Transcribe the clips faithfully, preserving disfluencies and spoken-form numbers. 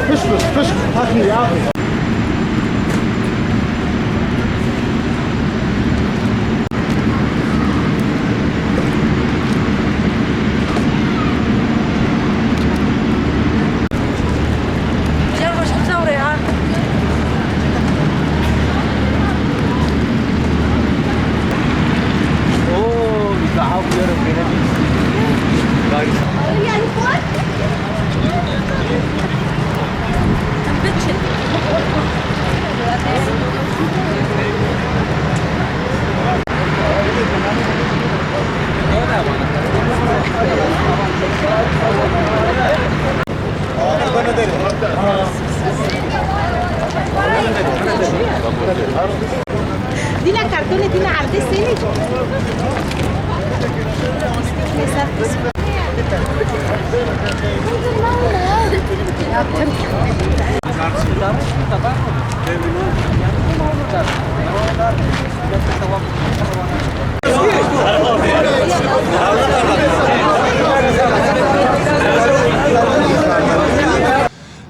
Fiş, fiş, fiş. Hadi ya. Dîna kartonê, dîna erdê sênî.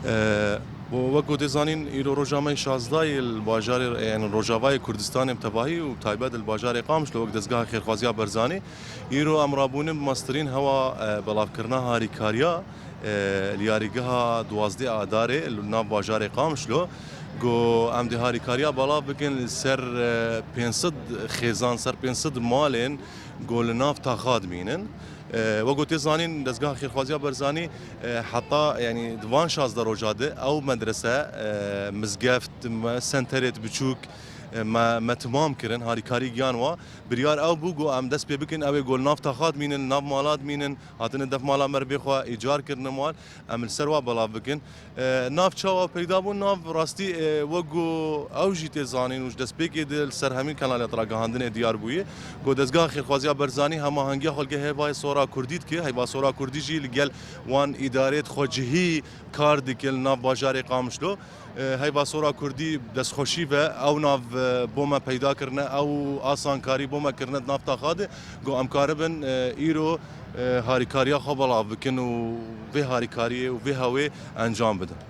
Ee, bo wek ku tê zanîn, îro roja me şazdeh yê li bajarê, yani Rojavayê Kurdistanê bi tevahî û bi taybet li bajarê Qamişlo wek dezgeha xêrxwaziya Barzanî. Îro em rabûne bi mestirîn hewa, e, belavkirina harîkariya, e, li yarîgeha duwazdeh Adarê li nav bajarê Qamişlo. Go em dê harîkariya belav bikin li ser, e, pênc sed xêzan, ser pênc sed malên go li nav taxa dimînin. E, wek ku tê zanîn, dezgeha xêrxwaziya Barzanî, e, heta, yani, di van şazdeh roja de ew medrese, e, mizgeft, me, senterêt biçûk, e, me, me timam kirin, harîkarî giyan wa. Biryar ew bû, got, em dest pê bikin, ew ê got, li nav taxa dimînin, li nav mala dimînin, hatine def mala me re bê xwe îcar kirine mal, em li ser wa belav bikin. E, nav çawa peyda bû, nav rastî, e, wek got ew jî tê zanîn û ji destpêkê de li ser hemî kanalê ragihandinê diyar bûye. Got, dezgeha xêrxwaziya Barzanî hemahengiya xwe li gel Heyva Sora Kurdî dike, Heyva Sora Kurdî jî li gel wan îdarê xwecihî kar dike li nav bajarê Qamişlo. E, Heyva Sora Kurdî destxweşî ve ew nav, e, bo me peyda kirine, ew asankarî bo me kirine di nav taxa de, got em karibin, e, îro, e, harîkariya xwe belav bikin û vê harîkariyê û vê hewê encam bidin.